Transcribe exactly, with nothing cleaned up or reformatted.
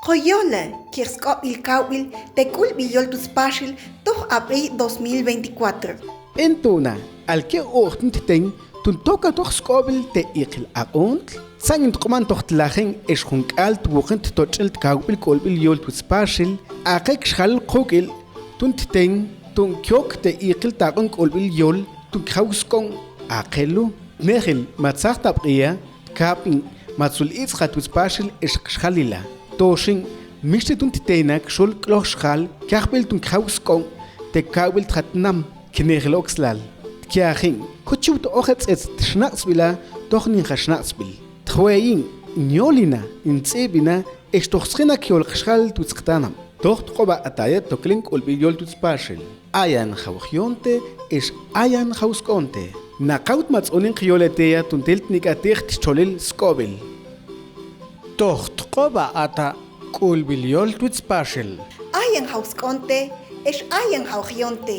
Koyole, kij sk'obil kawbil te k'ulbil yol twuts Paxil toj abiy dos mil veinticuatro. B'in tu'na, alke u'j tun tteny tun tokatoq sk'obil te iqil aq'untl? Tsanin tq'uman toj tlajen ex jun k'aal twuqin ttoch'il tkawbil k'ulbil yol twuts Paxil, aqe kxjalil quk'il tun tteny tun kyok te iqil taq'un k'ulbil yol tun kjaw sk'oon. Aqelu tnejil ma tzaj tab'q'ia, tkapni ma tzul itz'ja twuts Paxil ex kxjalila. Toxin, mixti tun tteyna kxul k'loj xjal kajb'il tun kjaw sk'oon te kawbil tja tnam. Knejil okslal, tkiajin kochuwt oje tz'etz txnaq'tzb'ila toj ninxa xnaq'tzb'il. Tjweyin, nyolina, ntz'ib'ina ex tojtzjina kyol kxjal twuts ktanam. Toj tq'ob'a ataya toklen k'ulbil yol twuts Paxil. Ayan jaw jyonte ex ayan jaw sk'oonte. Naqawt ma tz'onin qyolel teya tun tel tnik'atij txolil sk'obil. Toj tq'ob'a ata k'ulbil yol twuts Paxil. Ayan jaw sk'oonte ex ayan jaw jyonte.